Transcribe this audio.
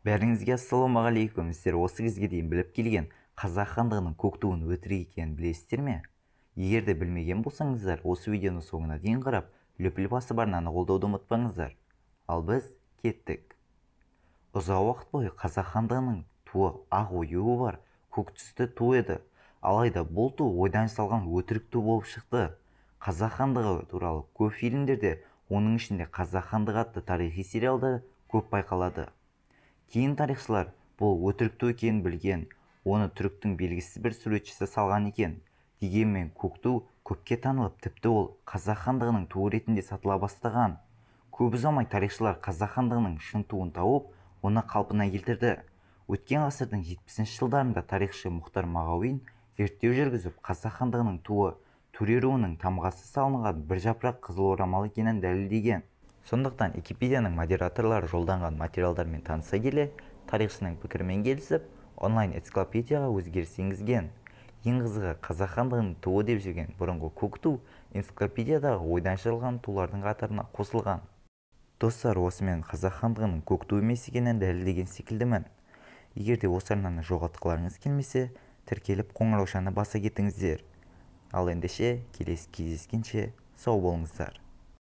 Бәріңізге ассалаумағалейкум. Сіздер осы кезге дейін біліп келген Қазақ хандығының көк туын өтірік екенін білесіздер ме? Егер де білмеген болсаңыздар, осы видеоның соңына дейін қарап, лүпіл басып арнаны қолдауды ұмытпаңыздар. Ал біз кеттік. Ұзақ уақыт бойы Қазақ хандығының туы ақ оюы бар көк түсті ту еді. Алайда бұл ту ойдан жасалған өтірік ту болып шықты. Қазақ хандығы туралы көп фильмдерде, оның ішінде Қазақ хандығы атты тарихи сериалда көп байқалады. Кейін тарихшылар бұл өтірік ту екенін білген, оны түріктің белгісіз бір суретшісі салған екен. Дегенмен көк ту көпке танылып, тіпті ол Қазақ хандығының туы ретінде сатыла бастаған. Көп ұзамай тарихшылар Қазақ хандығының шын туын тауып, оны қалпына келтірді. Өткен ғасырдың 70 жылдарында тарихшы Мұхтар Мағауин зерттеу жүргізіп, Қазақ хандығының туы төре руының тамғасы салынған бір жапырақ қызыл орамал екенін дәлелдеген. Сондықтан Википедияның модераторлары жолданған материалдармен таныса келе, тарихшының пікірімен келісіп, онлайн энциклопедияға өзгеріс енгізген. Ең қызығы, Қазақ хандығының туы деп жүрген бұрынғы көк ту энциклопедиядағы ойдан шығарылған тулардың қатарына қосылған. Достар, осымен Қазақ хандығының көк ту емес екенін дәлелдеген секілдімін. Егер де осы арнаны жоғалтқыларыңыз келмесе, тіркеліп қоңыраушаны баса кетіңіздер. Ал ендеше, келесі кездескенше сау болыңыздар.